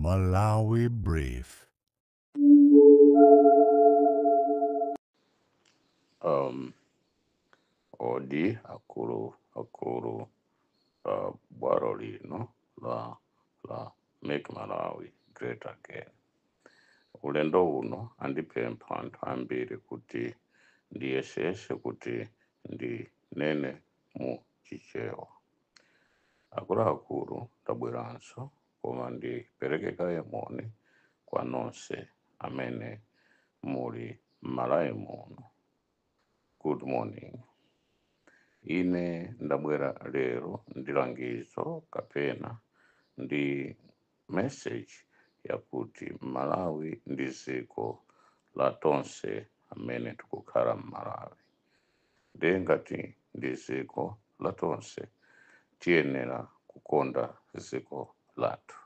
Malawi Brief. Odi akulu akulu bwalo lino la Make Malawi Great Again. Ulendo uno andipempha anthu ambiri kuti ndiyesese kuti ndinene mu Chichewa. Akuluakulu, ndabweranso, koma ndipereke kaye moni kwa nonse amene muli m'Malawi muno. Good morning. Ine ndabwera lero ndi langizo kapena ndi message yakuti Malawi ndi dziko la tonse amene tikukhala m'Malawi. Ndiye ngati ndi dziko la tonse, tiyenera kukonda dziko lathu.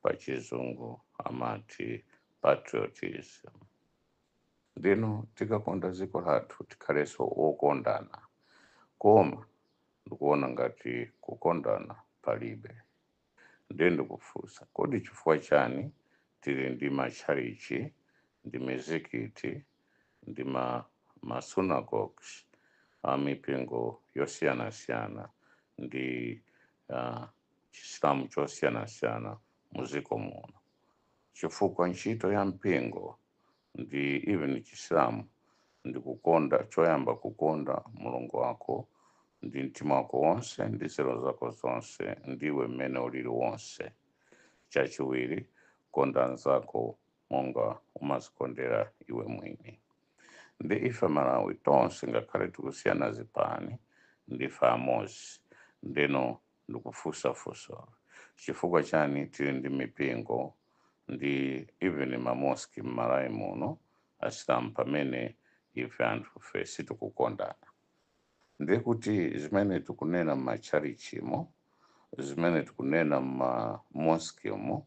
Pachizungu amati patriotism. Ndino tikakonda dziko lathu, tikhalenso wokondana. Koma ndikuona ngati kukondana palibe. Ndiye ndikufunsa, kodi chifukwa chani tili ndi matchalichi ndi mizikiti ndi ma synagogues a mipingo yosiyanasiyana ndi Chisilamu chosiyanasiyana muziko muno? Chifukwa ntchito ya mpingo ndi even Chisilamu ndi kukonda, choyamba kukonda Mulungu wako ndi mtima wako wonse ndi nzeru zako zonse ndiwe mmene ulili wonse. Chachiwiri, konda anzako monga umazikondera iwe mwini. Ndi ife Malawi tonse, ngakhale tikusiyana zipani, ndife amodzi. Ndino ndikufunsafunsa, chifukwa chani tili ndi mipingo ndi even ma mosque m'Malawi muno, Asilamu, pamene ife anthu fe sitikukondana? Ndiye kuti zimene tikunena m'matchalichimo, zimene tikunena m'ma mosquemo,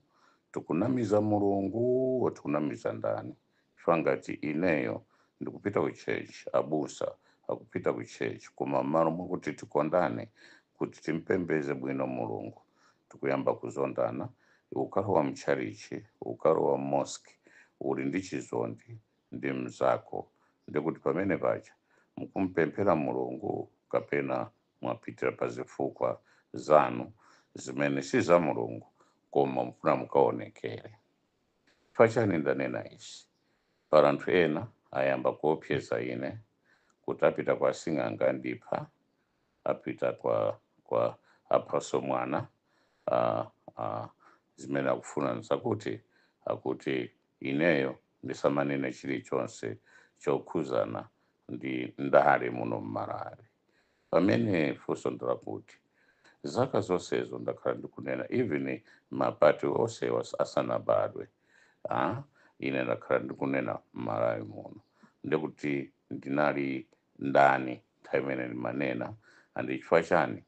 tikunamiza Mulungu, tikunamiza ndani? Chifukwa ngati ineyo ndikupita ku church, abusa akupita ku church, koma m'malo mwakuti tikondane kuti timpembeze bwino Mulungu, tikuyamba kuzondana. Ukalowa mchalichi, ukalowa mosque, uli ndi chizondi ndi mzako, ndikuti pamene paja mukumpemphera Mulungu kapena mwapitira pa zifukwa zanu zimene si za Mulungu, koma mufuna mukaonekere? Chifukwa ndanena izi, pali anthu ena ayamba kuopseza ine kuti apita kwa sing'anga ndipha, apita kwa aphaso mwana. Zimene akufuna nzakuti akuti ineyo ndisamanene chilichonse chokhuzana ndi ndale muno m'Malawi. Pamene funso ndilakuti zaka zonsezo ndakhala ndikunena, even ma party onse asanabadwe, ine ndakhala ndikunena m'Malawi muno. Ndikuti ndinali ndani nthawi imene ndimanena? And chifukwa chani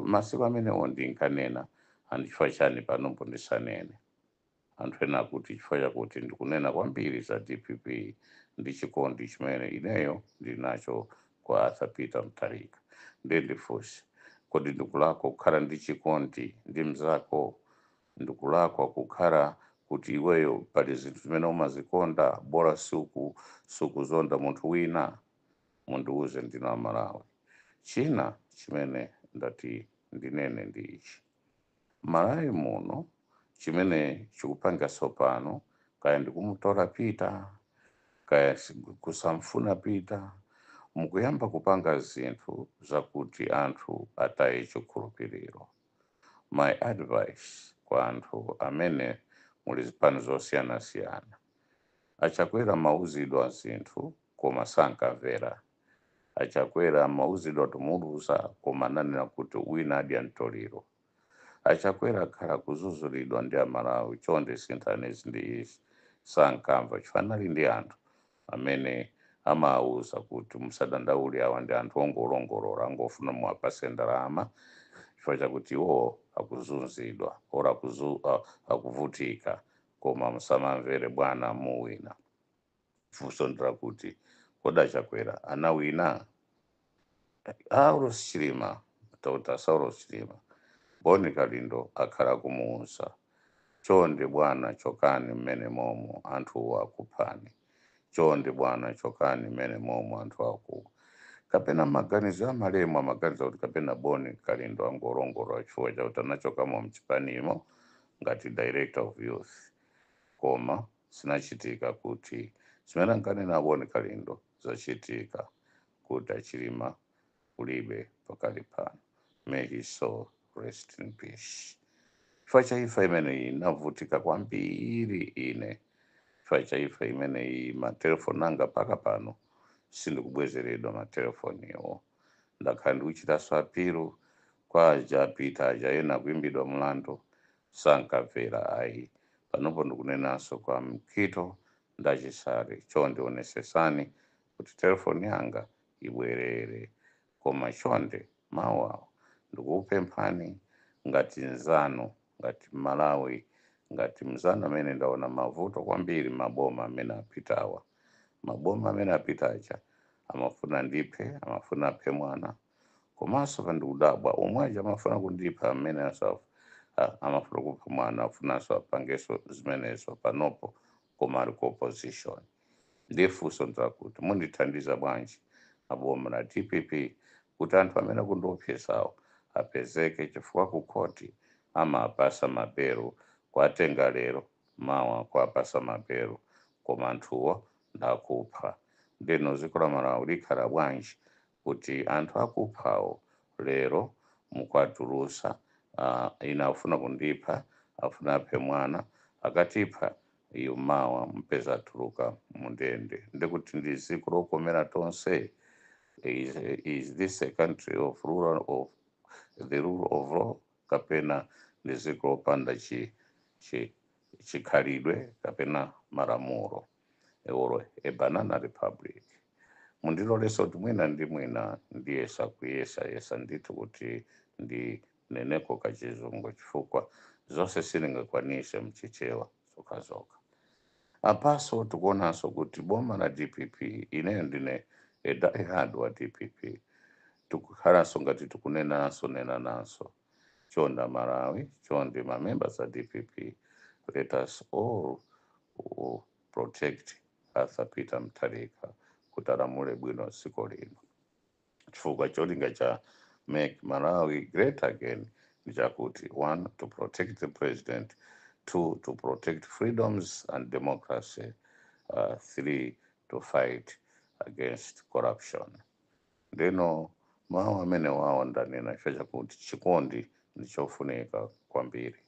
masiku amenewo ndinkanena, and chifukwa chani panopo ndisanene? Anthu ena akuti chifukwa chakuti ndikunena kwambiri za DPP ndi chikondi chimene ineyo ndili nacho kwa Arthur Peter Mutharika. Ndiye ndifunse, kodi ndikulakwa kukhala ndi chikondi ndi mzako? Ndikulakwa kukhala kuti iweyo pali zinthu zimene umazikonda, bola sukuzonda munthu wina? Mundiuze ndinu Amalawi. China chimene ndati ndinene ndi ichi: Malawi muno chimene chikupanga tsopano, kaya ndikumutola Peter, kaya kusamfuna Peter, mukuyamba kupanga zinthu zakuti anthu ataye chikhulupiriro. My advice kwa anthu amene muli zipani zosiyanasiyana: Achakwera mauzidwa zinthu koma sankamvera. Achakwera mauzidwa tumuluza, koma ananena kuti wina adya mtoliro. Achakwera akhala kuzuzulidwa ndi Amalawi, chonde sinthani izi ndi izi, sankamva chifukwa anali ndi anthu amene amawuza kuti musadandaule, awa ndi anthu ongolongolola, angofuna muwapase ndalama chifukwa chakuti iwo akuzunzidwa or akuvutika, koma musamamvere bwana, muwina. Funso ndirakuti, kodi Achakwera anawina? Saulos Chilima, Dr. Saulos Chilima, Boni Kalindo akhala kumuuza. Chonde bwana, chokani mmene momo, anthu akuphani. Chonde bwana, chokani mmene momo, anthu aku kapena maganizo amalemu amaganiza kuti kapena Boni Kalindo angolongolwa chifukwa chakuti anachokamo mchipanimo ngati director of youth. Koma zinachitika kuti zimene ankanena a Boni Kalindo zachitika, kuti aChilima kulibe pakali pano. May his soul rest in peace. Chifukwa cha imfa imeneyi inavutika kwambiri ine. Chifukwa cha imfa imeneyi, matelefoni anga paka pano sindikubwezeredwa matelefoniwo. Ndakhala ndikuchitanso appeal kwa aja apita aja, ena kuimbidwa mlandu sankamvera ayi. Panopo ndikunenanso kwa Mkito ndachisale, chonde onesesani kuti telefoni yanga ibwerere. Koma chonde, mawu awo ndikukupemphani ngati nzanu, ngati Malawi, ngati mzanu amene ndaona mavuto kwambiri. Maboma amene apitawa, maboma amene apita aja amafuna ndiphe, amafuna aphe mwana. Komanso pandikudabwa, omwe aja amafuna kundipha, amene amafuna kupha mwana, afunanso apangenso zimenezo panopo, koma ali ku opposition. Ndiye funso ndakuti mundithandiza bwanji aboma la DPP kuti anthu amene akundiopsezawo apezeke? Chifukwa ku khoti amapasa mabelo, kwatenga lero, mawa kwapasa mabelo, koma anthuwo ndakupha. Ndeno dziko la Malawi likhala bwanji kuti anthu akuphawo lero mukwatulusa? Ina afuna kundipha, afuna aphe mwana, akatipha iyo mawa mpeza atuluka mundende. Ndikuti ndi dziko lokomera tonse? Is this a country of rule of the rule of law, kapena ndi dziko lopanda chi chikhalidwe kapena malamulo, or a banana republic? Mundiloleso kuti mwina ndi mwina ndiyesa kuyesayesa ndithu kuti ndineneko kachizungu, chifukwa zonse sindingakwanise mchichewa zokhazokha. Apaso tikuonanso kuti boma la DPP, ineyo ndine a diehard wa DPP, tikukhalanso ngati tikunenanso nenananso. Chonde Malawi, chonde ma members a DPP, let us all protect Arthur Peter Mutharika kuti alamule bwino dziko lino, chifukwa cholinga cha Make Malawi Great Again ndi chakuti, one, to protect the president; two, to protect freedoms and democracy; three, to fight against corruption. Ndeno mawu amene wawo ndanena chifukwa chakuti chikondi ndichofunika kwambiri.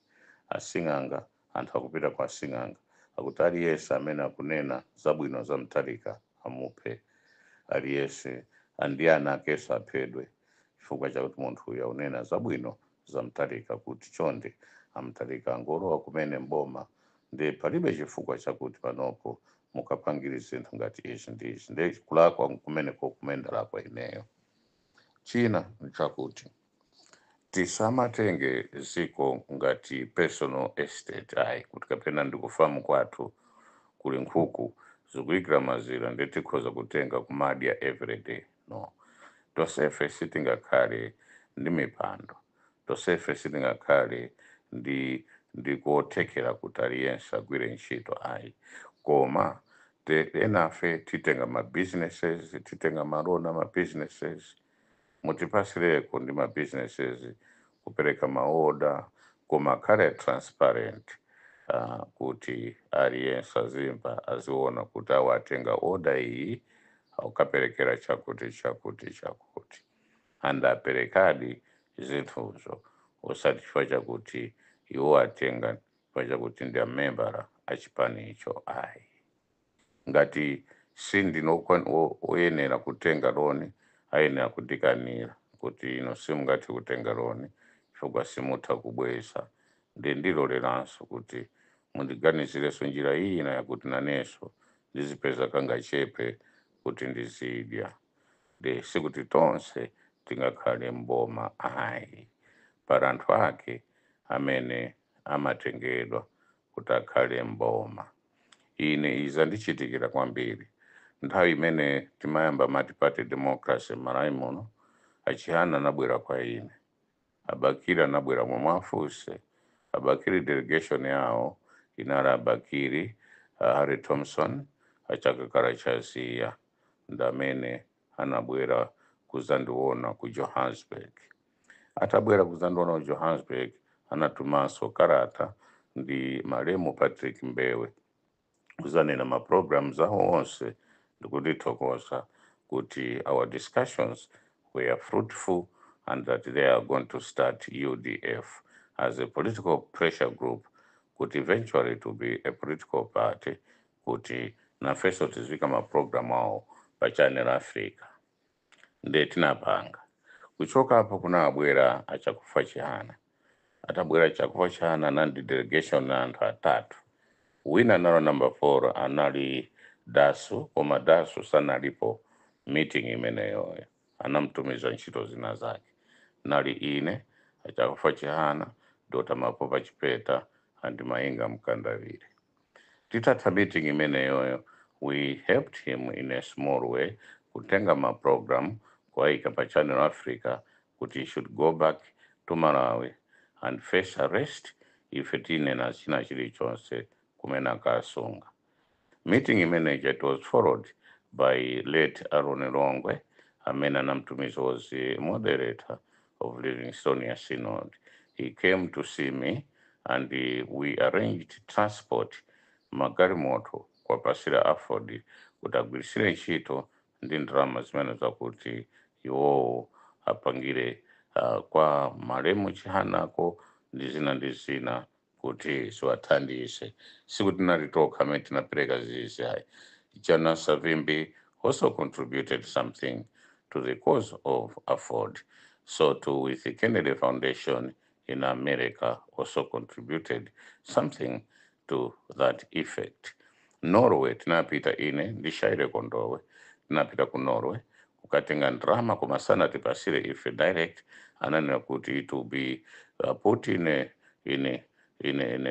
Asing'anga, anthu akupita kwa asing'anga, akuti aliyense amene akunena zabwino za Mutharika amuphe, aliyense andi ana akenso aphedwe, chifukwa chakuti munthu uyu akunena zabwino za Mutharika, kuti chonde aMutharika angolowa kumene mboma, ndi palibe chifukwa chakuti panopo mukapangire zinthu ngati izi ndi izi. Ndi kulakwa kumeneko kumene ndalakwa ineyo. China nchakuti tisamatenge ziko ngati personal estate ayi, kuti kapena ndikufamu kwathu kuli nkhuku zikuyikira mazira, ndi tikhoza kutenga kumadya everyday. No, tonsefe sitingakhale ndi mipando, tonsefe sitingakhale ndi kothekera kuti aliyense agwire ntchito ayi. Koma enafe titenga ma businesses, titenga malona ma businesses, mutipasireko ndi ma businesses kupereka maoda, koma akhale transparent, kuti aliyense azimva, aziona kuti awatenga oda iyi aukaperekera chakuti chakuti chakuti, and aperekadi zinthuzo, osati chifukwa chakuti iwo atenga chifukwa chakuti ndi amembala achipani icho ayi. Ngati sindino oyenera kutenga loni, ayenera kundikanira kuti ino simungathe kutenga loni chifukwa simutha kubweza. Ndi ndiloleranso kuti mundiganizirenso njira ina yakuti nanenso ndizipeza kangachepe kuti ndizidya. Ndi sikuti tonse tingakhale mboma ayi, pali anthu ake amene amatengedwa kuti akhale mboma. Ine izandichitikira kwambiri nthawi imene timayamba multi-party democracy m'Malawi muno. AChihana anabwera kwa ine, aBakili anabwera, momwe afunse Abakili delegation yawo inali Abakili, Harry Thompson, Achakakala Chaziya ndamene anabwera kuzandiona ku Johannesburg. Atabwera kuzandiona ku Johannesburg, anatumanso kalata ndi malemu Patrick Mbewe kuzanena ma programs awo onse ndikutithokoza kuti our discussions were fruitful and that they are going to start UDF as a political pressure group, kuti eventually to be a political party, kuti nafeso tizika ma program awo pa Channel Africa. Ndiye tinapanga. Kuchoka apo kunabwera Achakufa Chihana. Atabwera Chakufa Chihana nandi delegation na anthu atatu. Wina nalo number 4 anali Dasu, koma Dasu sanalipo meeting imeneyoyo, anamtumiza ntchito zina zake. Nali ine, Achakufa Chihana, Dr. Mapopa Chipeta and Mainga Mkandavire. Titatha meeting imeneyoyo, we helped him in a small way kutenga ma program kuayika pa Channel Africa kuti he should go back to Malawi and face arrest ife tinena china chilichonse kumene akasunga. Meeting imeneja, it was followed by late Aaron Longwe amene anamtumiza, was the moderator of Livingstonia Synod. He came to see me and we arranged transport, magalimoto kuwapasira AFORD kuti agwirisire ntchito ndi ndalama zimene zakuti iwowo apangire kwa malemu Chihanako ndi zina ndi zina kuti ziwathandize. Sikuti tinali tokha amene tinapereka zizi, ayi. Jana Savimbi also contributed something to the cause of AFORD. So too with the Kennedy Foundation in America also contributed something to that effect. Norway tinapita ine ndi Shaire Kondowe, tinapita ku Norway kukatenga ndalama, koma sanatipasire ife direct. Ananena kuti it will be put in a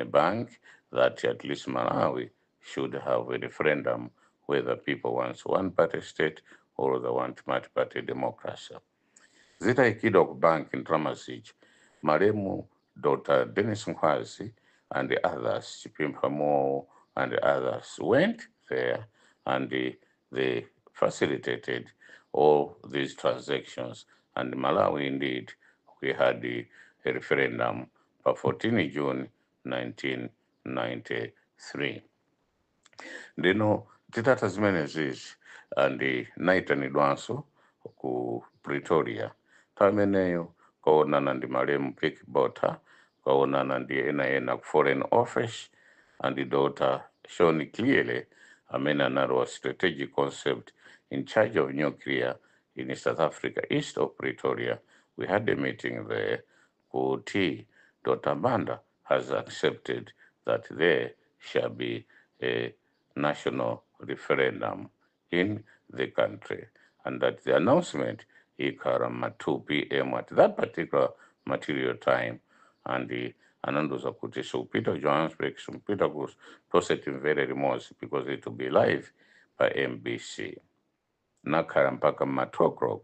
bank, that at least Malawi should have a referendum whether people want one party state or they want multi-party democracy. Zitayikidwa ku banki ndalama zija, malemu Dr. Dennis Nkhwazi and the others, Chipimpha Mo and the others, went there and they facilitated all these transactions, and Malawi indeed, we had the referendum pa 14 June 1993. Ndino titatha zimene zizi and naitanidwanso ku Pretoria nthawi imeneyo kaonana ndi malemu Pik Botha, kaonana ndi ena ena ku Foreign Office and Dr. Sean Clearly amene anali wa strategic concept in charge of nuclear in South Africa, east of Pretoria. We had a meeting there kuti Dr. Banda has accepted that there shall be a national referendum in the country and that the announcement ikhala ma 2 p.m. at that particular material time. And anandiuza kuti sikupita Johannesburg, sikupita ku tonse timvere limodzi because it will be live pa MBC. Nakhala mpaka ma 2 o'clock.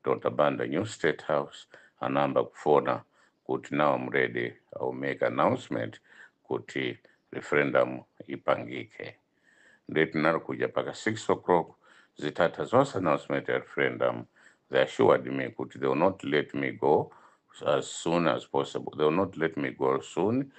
Dr. Banda New State House anayamba kufona kuti now I'm ready, I will make announcement kuti referendum ipangike. Ndiye tinali kuja paka 6 o'clock. Zitatha zonse announcement ya referendum, they assured me kuti they will not let me go as soon as possible. They will not let me go soon,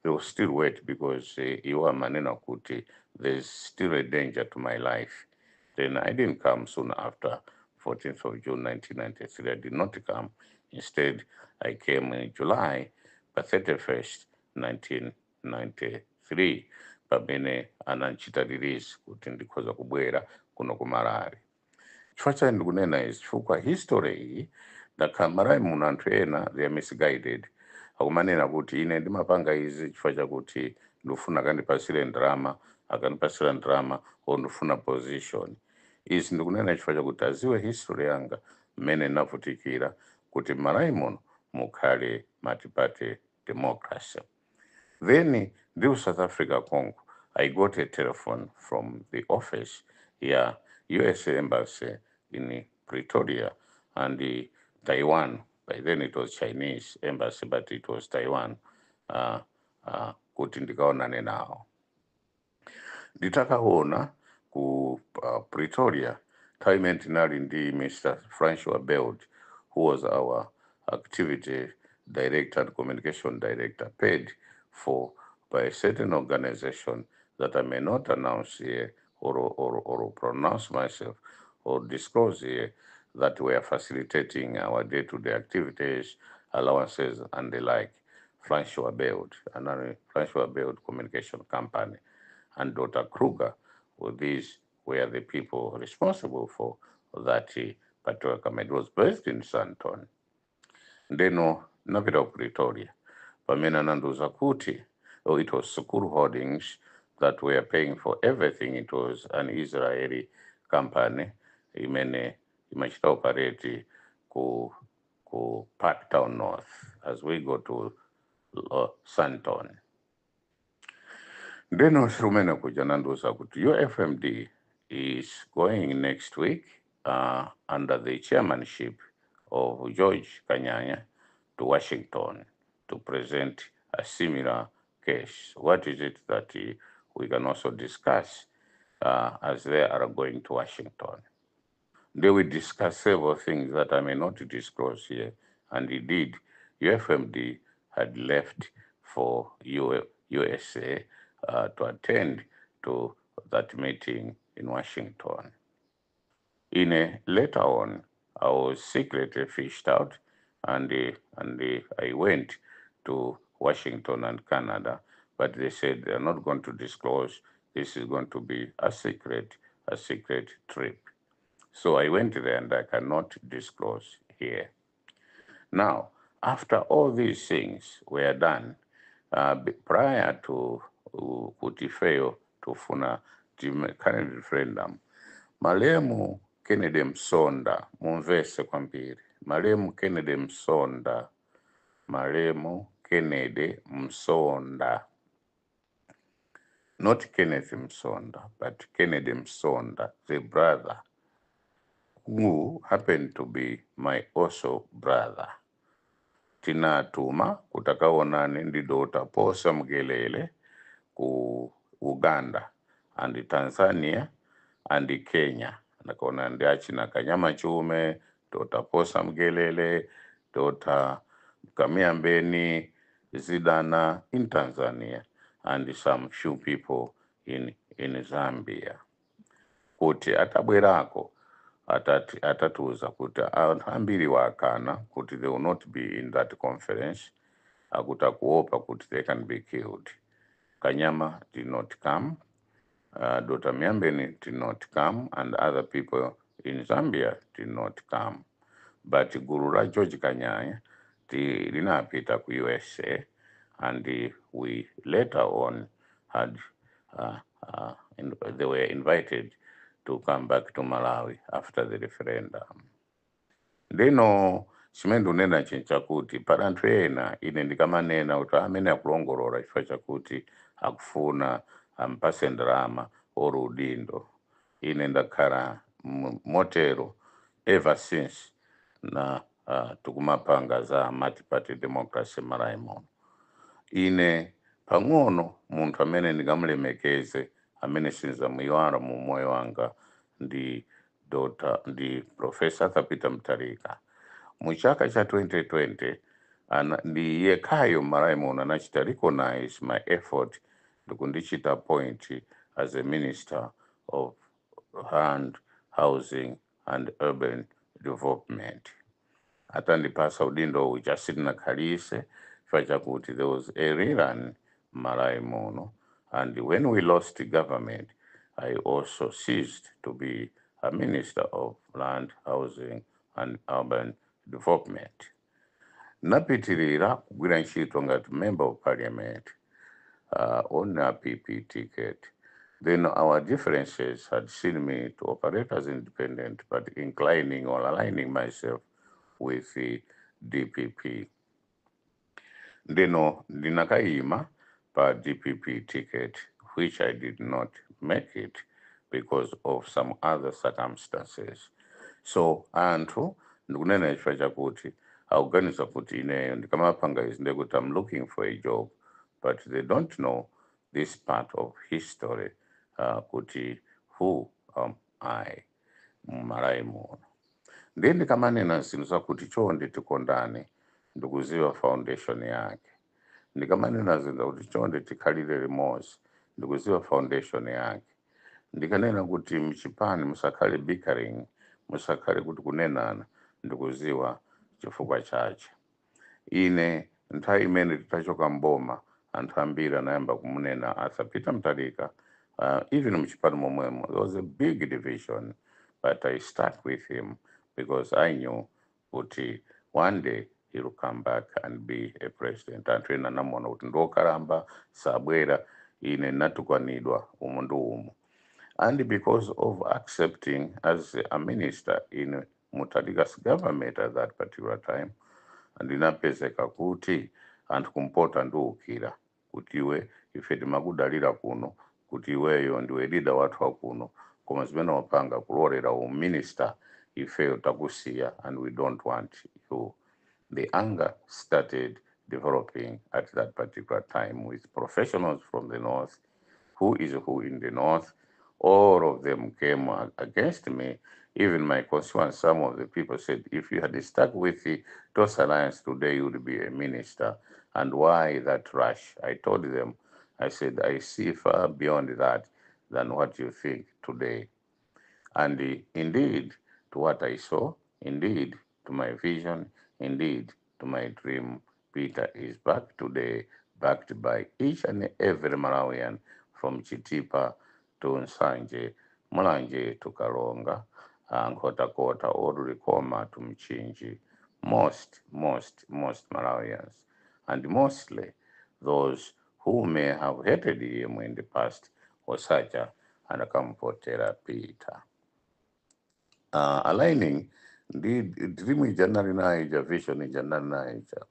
they will still wait because iwo amanena kuti there's still a danger to my life. Then I didn't come soon after 14th of June 1993. I did not come. Instead, I came in July, but 31st, 1993, pamene ananchita release kuti ndikhoza kubwera kuno ku Malawi. Chifukwa chani ndikunena izi? Chifukwa history iyi ndakhala Malawi muno, anthu ena they are misguided, akumanena kuti ine ndimapanga izi chifukwa chakuti ndikufuna akandipasire ndalama, akandipasira ndalama, or ndikufuna position. Izi ndikunena chifukwa chakuti aziwe history yanga mmene navutikira kuti Malawi muno mukhale multi-party democracy. Then ndi South Africa Congo, I got a telephone from the office ya US Embassy in Pretoria and the Taiwan. By then it was Chinese embassy, but it was Taiwan. kuti ndikaonane nawo. Nditakaona ku Pretoria, nthawi imene tinali ndi Mr. Francois Beld, who was our activity director and communication director, paid for by a certain organization that I may not announce here or pronounce myself or disclose here, that were facilitating our day-to-day activities, allowances and the like. Francois Beld, another Francois Beld Communication Company, and Dr. Kruger. Well, these were the people responsible for that particular company. It was based in Sandton. Ndeno napita ku Pretoria pamene anandiuza kuti, oh, it was Sukuru Holdings that were paying for everything. It was an Israeli company imene imachita operate ku Parktown North as we go to Sandton. Ndeno kumene kuja anandiuza kuti UFMD is going next week under the chairmanship of George Kanyanya to Washington to present a similar case. What is it that we can also discuss as they are going to Washington? They will discuss several things that I may not disclose here. And indeed, UFMD had left for USA to attend to that meeting in Washington. In a later on, I was secretly fished out and I went to Washington and Canada, but they said they are not going to disclose. This is going to be a secret trip. So I went there and I cannot disclose here. Now, after all these things were done, prior to kuti ifeyo tufuna current referendum, malemu Kennedy Msonda, mumvese kwambiri, malemu Kennedy Msonda, malemu Kennedy Msonda, not Kenneth Msonda, but Kennedy Msonda, the brother, who happened to be my also brother. Tinatuma kuti akaonane ndi Dr. Posa Mgelele ku Uganda and Tanzania and Kenya. Nakaona ndi achina Kanyama Chume, Dr. Posa Mgelele, Dr. Kamiambeni Zidana in Tanzania and some few people in Zambia. Kuti atabwerako atatiuza kuti anthu ambiri wakana kuti they will not be in that conference, akuti akuopa kuti they can be killed. Kanyama did not come, Dr. Miambeni did not come, and other people in Zambia did not come. But gulu la George Kanyanya linapita ku USA, and we later on had they were invited to come back to Malawi after the referendum. Ndino chimene ndikunena chinhu chakuti pali anthu ena ine ndikamanena kuti amene akulongolola chifukwa chakuti akufuna ampase ndalama or udindo. Ine ndakhala motero ever since na tikumapanga za multi-party democracy Malawi muno. Ine pang'ono munthu amene ndingamulemekeze, amene sinzamuyiwala mu moyo wanga, ndi Dr. ndi Professor Arthur Peter Mutharika. Mu chaka cha 2020 ana, ndi yekhayo Malawi muno anachita recognize my effort ndikundichita appoint as a Minister of Land, Housing and Urban Development. Atandipasa udindo uja sitinakhalise chifukwa chakuti there was a rerun Malawi muno, and when we lost the government, I also ceased to be a Minister of Land, Housing and Urban Development. Napitirira kugwira ntchito ngati Member of Parliament on a PP ticket. Then our differences had seen me to operate as independent, but inclining or aligning myself with the DPP. Ndino ndinakayima pa DPP ticket, which I did not make it because of some other circumstances. So anthu ndikunena chifukwa chakuti akuganiza kuti ineyo ndikamapanga izi ndekuti I'm looking for a job. But they don't know this part of history, kuti who am I mumalawi muno. Ndiye ndikamanena zinthu zakuti chonde tikondane, ndikuziwa foundation yake. Ndikamanena zinthu zakuti chonde tikhalire limodzi, ndikuziwa foundation yake. Ndikanena kuti mchipani musakhale bickering, musakhale kuti kunenana, ndikuziwa chifukwa chache. Ine nthawi imene titachoka mboma, anthu ambiri anayamba kumunena Arthur Peter Mutharika. Even mchipani momwemo there was a big division, but I stuck with him because I knew kuti one day he will come back and be a president. Anthu ena anamuona kuti ndiokalamba, sabwera. Ine natukwanidwa umu ndi umu, and because of accepting as a minister in Mutharika's government at that particular time, ndinapezeka kuti anthu kumpoto andiwukira kuti, "Iwe, ife timakudalira kuno kuti iweyo ndiwe leader wathu wakuno, koma zimene wapanga kulolera uminister, ifeyo takusiya and we don't want you." The anger started developing at that particular time with professionals from the north, who is who in the north. All of them came against me. Even my constituents, some of the people said, "If you had stuck with the Tonse Alliance today, you would be a minister. And why that rush?" I told them, I said, "I see far beyond that than what you think today." And indeed, to what I saw, indeed, to my vision, indeed, to my dream, Peter is back today, backed by each and every Malawian from Chitipa to Nsanje, Mulanje to Karonga, Nkhotakota, or Likoma to Mchinji. Most, most, most Malawians, and mostly those who may have hated him in the past, osacha anakamupotera Peter. Aligning ndi dream ija nali nayo ija, vision ija nali nayo ija.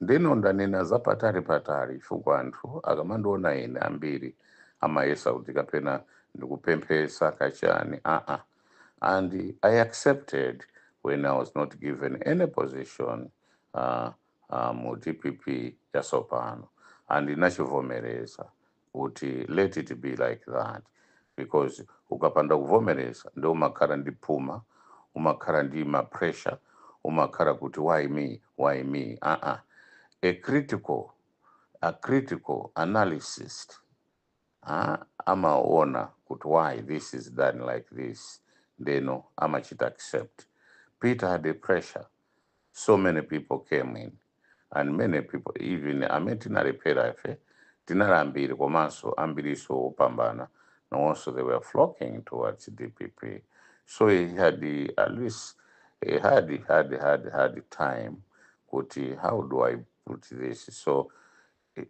Ndino ndanena zapatali patali chifukwa anthu akamandiona ine ambiri amayesa kuti kapena ndikupemphesa kachani. Aa, and I accepted when I was not given any position mu DPP yatsopano, and ndinachivomereza kuti let it be like that, because ukapanda kuvomereza ndi umakhala ndi phuma, umakhala ndi ma pressure, umakhala kuti, "Why me? Why me?" Uh-uh. A critical analysis amaona kuti why this is done like this, ndeno amachita accept. Peter had a pressure. So many people came in, and many people, even amene tinalephera ife tinali ambiri, komanso ambiriso opambana nawonso, they were flocking towards DPP. So he had at least he had time kuti, how do I put this? So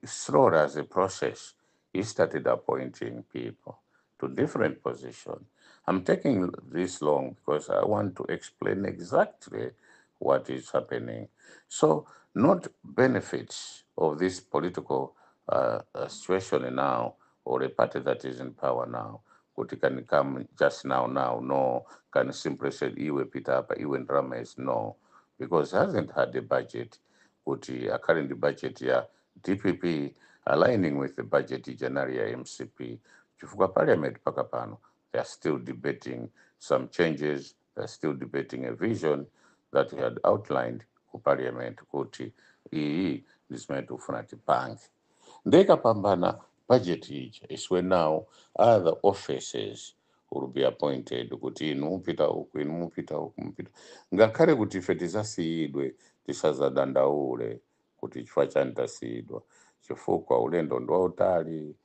slowly, as a process, he started appointing people to different positions. I'm taking this long because I want to explain exactly what is happening. So, not benefits of this political situation now or a party that is in power now. Kuti can come just now, now, no, can simply say, "Iwe pita apa, iwe ndalama is," no, because hasn't had a budget. Kuti a current budget ya DPP aligning with the budget January ya MCP. Chifukwa parliament paka pano, they are still debating some changes, they are still debating a vision that he had outlined ku parliament kuti iyi ndi zimene tikufuna tipange. Ndekapambana budget ija is when now other offices will be appointed kuti inu mupita uku, inu mupita uku, mupita. Ngakhale kuti ife tisasiyidwe, tisazadandaule kuti chifukwa chani tasiyidwa, chifukwa ulendo ndi wautali.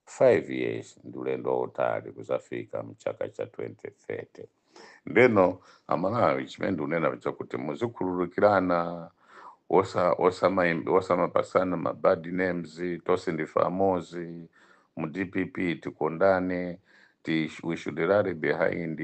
5 years ndi ulendo wautali kuzafika mchaka cha 2030. Ndeno Amalawi, chimene ndikunena chakuti muzikhululukirana, osamapasana ma bad names. Tonse ndife amodzi mu DPP. Tikondane. We should rally behind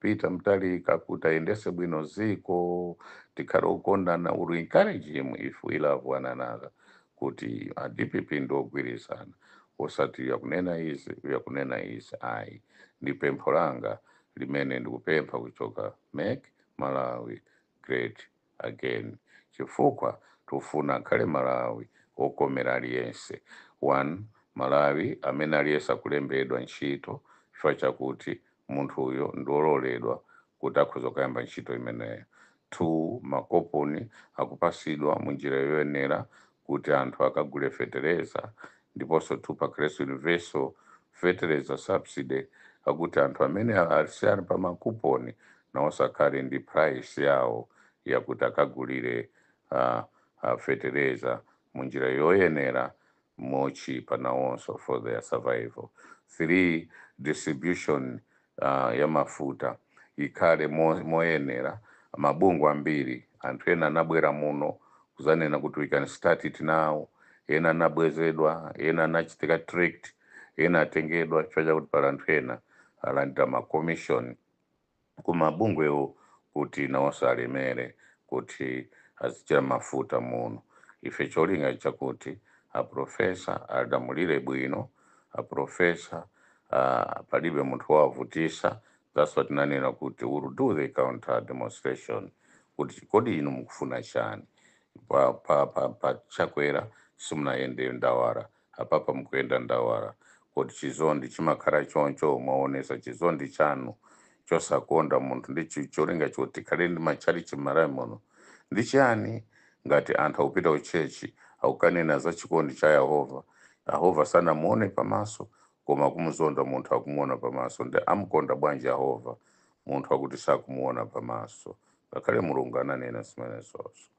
Peter Mutharika kuti ayendese bwino ziko. Tikhale okondana. We encourage him if we love one another, kuti a DPP ndiogwirizana, osati yakunena izi, yakunena izi, ayi. Ndi pempho langa limene ndikupempha kuchoka Make Malawi Great Again, chifukwa tufuna akhale Malawi okomera aliyense. One, Malawi amene aliyesa kulembedwa ntchito chifukwa chakuti munthuyo ndiololedwa kuti akhoza kuyamba ntchito imeneyo. Two, makoponi akupasidwa munjira yoyenera kuti anthu akagule fetereza, ndiponso two, pakhalenso universal fertilizer subsidy, akuti anthu amene asiyana pa makuponi nawonso akhale ndi price yawo yakuti akagulire fetereza munjira yoyenera mochipa nawonso for their survival. Three, distribution ya mafuta ikhale moyenera. Mabungwe ambiri, anthu ena anabwera muno kuzanena kuti we can start it now, ena anabwezedwa, ena anachitika tricked, ena atengedwa chifukwa chakuti pali anthu ena alandira ma commission kumabungwewo kuti nawonso alemere kuti azichira mafuta muno. Ife cholinga chakuti aprofesa alamulire bwino, aprofesa palibe munthu wawavutisa. That's what tinanena kuti we will do the counter demonstration, kuti kodi inu mukufuna chani? Pa Chakwera simunayende ndawara, apapa mukuyenda ndawara. Kodi chizondi chimakhala choncho? Mwaonesa chizondi chanu chosakonda munthu ndi cholinga choti tikhale ndi matchalichi m'Malawi muno ndi chani? Ngati anthu akupita ku chechi akukanena za chikondi cha Yehova, Yehova sanamuone pamaso, koma kumuzonda munthu akumuona pamaso, ndi amukonda bwanji Yehova munthu akuti sakumuona pamaso? Ngakhale Mulungu ananena zimenezonso.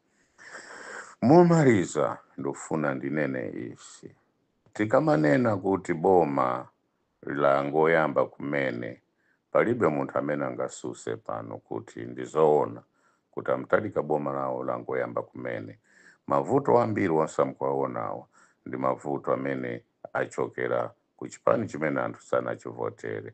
Momaliza, ndikufuna ndinene izi: tikamanena kuti boma langoyamba kumene, palibe munthu amene angasuse pano kuti ndizoona kuti a Mutharika boma lawo langoyamba kumene. Mavuto ambiri osamkuwaonawa ndi mavuto amene achokera ku chipani chimene anthu sanachivotere.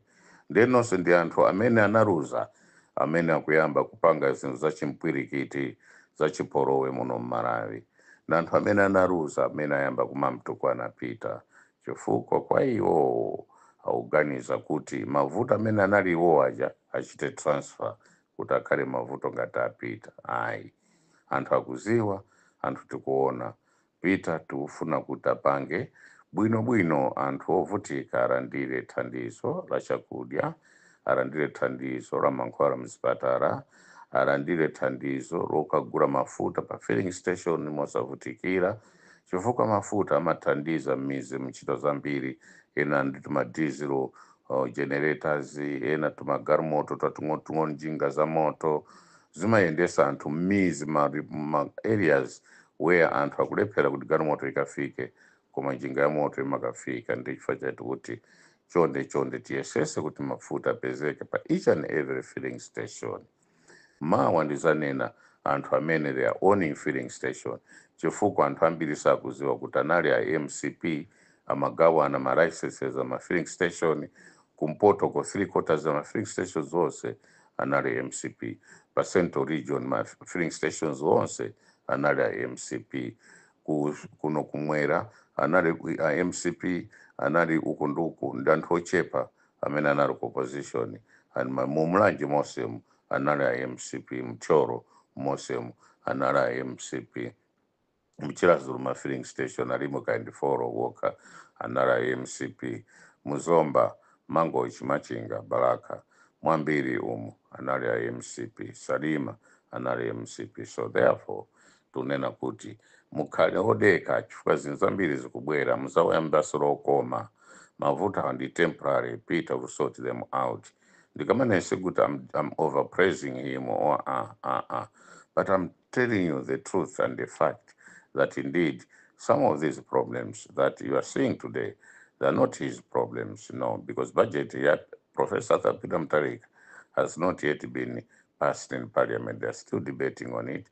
Ndenonso ndi anthu amene analuza amene akuyamba kupanga zinthu zachimpwirikiti, zachipolowe muno mMalawi, na anthu amene analuza amene ayamba kumamtukwana Peter, chifukwa kwa iwowo akuganiza kuti mavuto amene anali iwo aja achite transfer kuti akhale mavuto ngati a Peter. Ayi, anthu akuziwa, anthu tikuona. Peter tikufuna kuti apange bwinobwino, anthu ovutika alandire thandizo la chakudya, alandire thandizo la mankhwala mzipatala, alandire thandizo lokagula mafuta pa filling station mosavutikira, chifukwa mafuta amathandiza m'mizi mntchito zambiri. Ena ndi tuma diesel generators, ena tumagalimoto tating'onoting'ono, njinga za moto zimayendesa anthu m'mizi, ma areas where anthu akulephera kuti galimoto ikafike, koma njinga ya moto imakafika. Ndi chifukwa chati kuti chonde chonde tiyesese kuti mafuta apezeke pa each and every filling station. Mawa ndizanena anthu amene they are owning filling station, chifukwa anthu ambiri sakuziwa kuti anali a MCP amagawana ma licenses ama filling station kumpoto ko. Three quarters ama filling stations zonse anali MCP. Pa Central Region ma filling stations onse anali a MCP. Kuno kumwera anali a MCP, anali uku ndi uku, ndi anthu ochepa amene anali ku opposition. And mumulanje mosemu anali a MCP, mchoro mosemu anali a MCP, mChiradzulu ma filling station alimo kind four wokha anali a MCP, muzomba, Mangochi, Machinga, Balaka, mwambiri umu anali a MCP, Salima anali MCP. So therefore tunena kuti mukhale odekha, chifukwa zinthu zambiri zikubwera, muzawayambaso lokoma. Mavuto awa ndi temporary. Peter will sort them out. Ndikamanese kuti I'm overpraising him or but I'm telling you the truth and the fact that indeed some of these problems that you are seeing today, they are not his problems, no, because budget yet Professor Arthur Peter Mutharika has not yet been passed in parliament. They're still debating on it,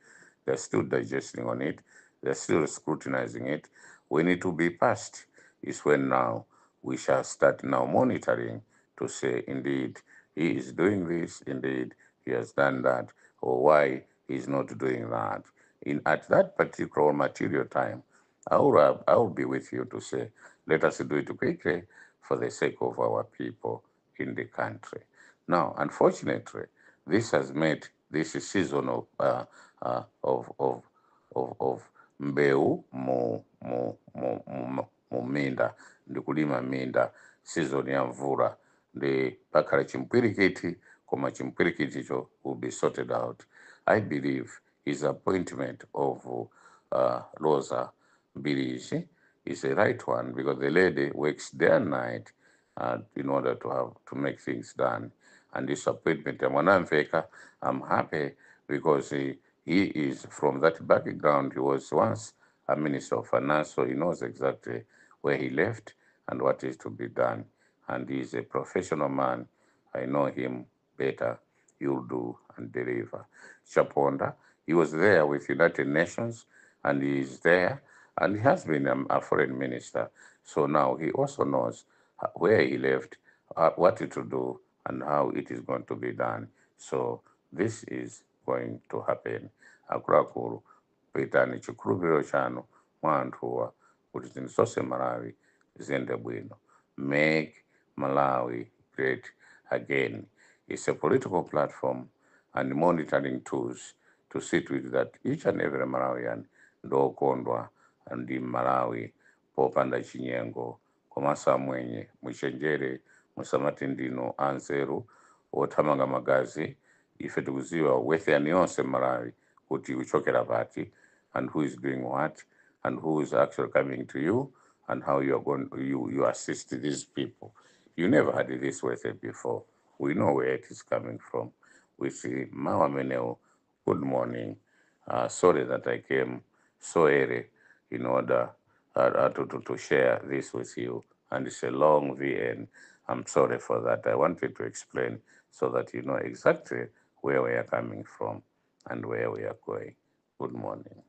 they're still digesting on it, they're still scrutinizing it. When it will be passed is when now we shall start now monitoring to say indeed he is doing this, indeed he has done that, or why he's not doing that. In at that particular material time, I will be with you to say, let us do it quickly for the sake of our people in the country. Now, unfortunately, this has made this season of mbewu mu mu mu mu Mu minda ndi kulima minda season ya mvula, ndi pakhala chimpwirikiti, koma chimpwirikiticho will be sorted out. I believe his appointment of Rosa Mbilizi is a right one because the lady works day and night in order to have to make things done. And this appointment ya Mwanamveka, I'm happy because he is from that background. He was once a minister of finance, so he knows exactly where he left and what is to be done. And he's a professional man. I know him better. He'll do and deliver. Chaponda, he was there with United Nations and he is there and he has been a foreign minister. So now he also knows where he left, what to do, and how it is going to be done. So this is going to happen. Akuluakulu, pitani chikhulupiriro chanu mwa anthuwa kuti zinthu zonse Malawi ziyende bwino. Make Malawi great again. It's a political platform and monitoring tools to see to it that each and every Malawian ndokondwa ndi Malawi popanda chinyengo. Komanso amwenye, muchenjere, musamati ndinu anzeru othamanga magazi. Ife tikuziwa wealth yanu yonse Malawi kuti kuchokera pati and who is doing what and who is actually coming to you and how you are going you assist these people. You never had this wealth before. We know where it is coming from. We see mawu amenewo. Good morning. Sorry that I came so early in order to share this with you, and it's a long VN. I'm sorry for that. I wanted to explain so that you know exactly where we are coming from and where we are going. Good morning.